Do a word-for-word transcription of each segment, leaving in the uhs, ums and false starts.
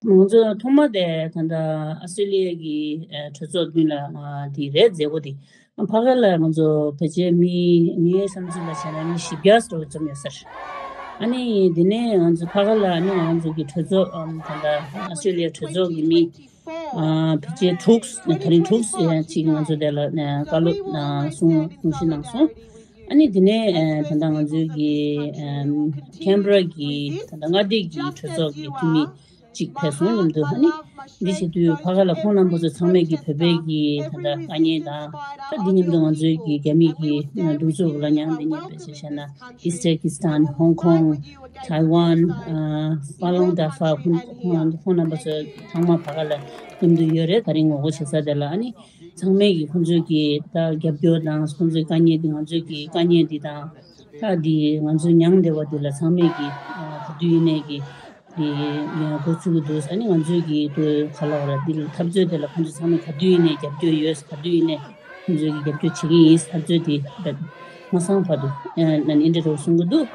ང་ཚོ་ཐོག་མ་དེ་ད་ལྟ་ཨ་སི་ཏྲེ་ལི་ཡ་གི་ཨ་གྲོས་ཚོགས་མདུན་ལ་ང་དེ་རེད་མཛད་སྒོ་དེ། ཕ་ག་ལ་ང་ཚོ་ཕལ་ཆེར་མི་ངའི་བསམ་ཚུལ་ལ་བྱས་ན་མི་བཞི་བརྒྱ་ཙམ་ཡོད་ས་རེད། ཨ་ནི་དེ་ནས་ང་ཚོ་ཕ་ག་ལ་ཨ་ནི་ང་ཚོ་གི་གྲོས་ཚོགས་ཨམ་ད་ལྟ་ཨ་སི་ཏྲེ་ལི་ཡ་གྲོས་ཚོགས་ཀྱི་མི་ཨ་ཕལ་ཆེར་དྲུག་ད་རིང་དྲུག་ཅིག་ང་ཚོ་དེ་ལ་བཀའ་སློབ་གསུང་གསུང་བཤད་གནང་སོང་། ཨ་ནི་དེ་ནས་ཨ་ད་ལྟ་ང་ཚོའི་གི་ཨམ་ཁེན་བྷ་ར་གི་ད་ལྟ་མངའ་སྡེ་གི་གྲོས་ཚོགས་ཀྱི་འཐུས་མི་གཅིག་ཕེབས་སོང་མཉམ་དུ། ཨ་ནི་འདི་བྱེད་དུས་ཕ་ག་ལ་ཁོང་རྣམ་པ་ཚོ་ཚང་མས་ཀྱི་བོད་པའི་གི་ད་ལྟ་དཀའ་ངལ་དང་། ད་འདི་མཉམ་དུ་ང་ཚོའི་གི་རྒྱ་མི་གི་གདུག་རྩུབ་ལ་མྱངས་འདི་ཉེས་པའི་ཆ་བཞག་ན་ཨིས་ཏ་ཀི་སི་ཐན། ཧོང་ཀོང་། ཐའེ་ཝན། ཨ་པ་ལོང་ཏཱ་ཧྥ། ཁོང་ཁོང་ཁོང་རྣམ་པ་ཚོ་ཚང་མ་ཕ་ག་ལ་མཉམ་དུ་ཡོད་རེད། ད་རིང་ངོ་རྒོལ་བྱེད་ས་དེ་ལ། ཨ་ནི་ཚང་མས་ཀྱི་ཁོང་ཚོའི་གི་ད་རྒྱབ་སྐྱོར་དང་ཁོང་ཚོའི་དཀའ་ངལ་འདི་ང་ཚོའི་གི་དཀའ་ངལ་འདི་དང་། ད་འདི་ང་ཚོའི་མྱངས་བསྡད་པ་འདི་ལ་ཚང་མས་ཀྱི་ཨ་ག་དུས་ཡིན་ནའི་གི་འདི་འགོ་ཚུགས་ཀྱི་འདུག་ཨ་ནི་ང་ཚོའི་གི་དུ་ག་ལ་བ་ལ་འདི་ལ་འཐབ་རྩོད་དེ་ལ་ཁོང་ཚོ་ཚང་མས་ག་དུས་ཡིན་ནའི་རྒྱབ་སྐྱོར་ཡོད། ག་དུས་ཡིན་ནའི་ཁོང་ཚོའི་གི་རྒྱབ་སྐྱོར་བྱེད་ཀྱི་ཡིན། འཐབ་རྩོད་དེ་མ་སང་བར་དུ་ཨ་ནི་འདྲ་རོགས་གསུང་གི་འདུག་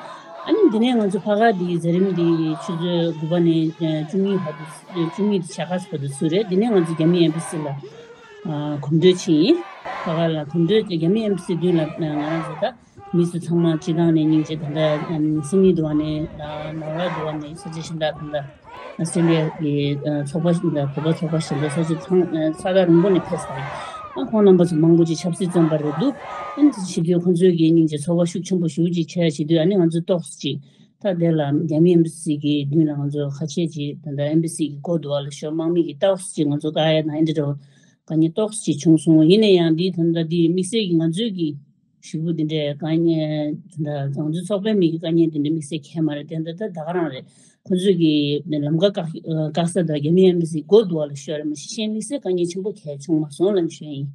ཨ་ནི་འདི་ནས་ང་ཚོ་ཕ་ག་འདི་མཛད་རིམ་འདི་ཆུ་ཚོད་དགུ་པ་ནས་ཨ་བཅུ་གཉིས་བར་དུ་ཨ་བཅུ་གཉིས་དང་ཕྱེད་ཀ་བར་དུ་ཚུད་རེད། འདི་ནས་ང་ཚོ་རྒྱ་མི་ཨེམ་བྷ་སི་ལ་ཨ་གོམ་བགྲོད་ཕྱིན་ཡིན། ཕ་ག་ལ་གོམ་བགྲོད་རྒྱ་མི་ཨེམ་བྷ་སི་མདུན་ལ་ང་རང་ཚོ་ད་མི་སུ་ཚང་མ་སྤྱི་བཏང་ནས་སྙིང་རྗེ། ད་ལྟ་སིད་ནི་འདྲ་བ་ནས་ནོར་ཝེ་འདྲ་བ་ནས་ས་ཆ་གཞན་དག་ད་ལྟ་ཨ་སི་ཏྲེ་ལི་ཡ་གི་ཚོགས་པ་ཞིག་དང་བོད་པ་ཚོགས་པ་གཞན་དག་ས་ཆ་ཚང་ས་ཐག་རིང་པོ་ནས་ཕེབས་པ་རེད། ཨ་ཁོང་རྣམ་པ་ཚོ་མང་པོ་ཅིག་ཆབ་སྲིད་བཙོན་པ་རེད་འདུག་ཨ་ནི་དེ་བྱེད་དུས་ཁོང་ཚོས་ཀྱི་སྙིང་རྗེ་ཚོར་བ་ཤུགས་ཆེན་པོ་ཞེ་པོ་ཅིག་བྱས་བྱེད་དུས། ཨ་ནི་ང་ཚོ་ཏོག་ཙམ་ཅིག་ད་དེ་ལ་རྒྱ་མི་ཨེམ་བྷ་སི་གི་མདུན་ལ་ང་ཚོ་ཁ་ཆད་ཅིག་ད་ལྟ་ཨེམ་བྷ་སི་གི་སྒོ་འདུག་བ་ལ་ཤོར། དམག་མི་གི་ཏོག་ཙམ་ཅིག་ང་ཚོ་ཀ་ཡ་ན་ཨེ་འདྲ་འདྲ་བོ་དཀའ་ངལ་ཏོག་ཙམ་ཅིག་བྱུང་སོང་། ཡིན་ན་ཡང་འདི་ད་ལྟ་འདི་དམིགས་བསལ་གྱི་ང་ཚོའི་གི་ཞུ་བུ་འདི་འདྲའི་དཀའ་ངལ་ད་ལྟ་ང་ཚོའི་ཚོགས་པའི་མི་གི་དཀའ་ངལ་འདི་འདྲ་དམིགས་བསལ་གང་ཡང་མ་རེད། དེ་འདྲ་ད་ད་ག་རང་རེད། ཁོ་ཚོས་གི་ལམ་ཁ་བཀག་བཀག་ས་དང་རྒྱ་མི་ཨེམ་བྷ་སི་སྒོ་འདུག་བ་ལ་ཤོར་རེད། མ་གཞི་གཞན་དམིགས་བསལ་དཀའ་ངལ་ཆེན་པོ་གང་ཡང་བྱུང་མ་སོང་ལབ་ནས་ཞུ་ཡ་ཡིན།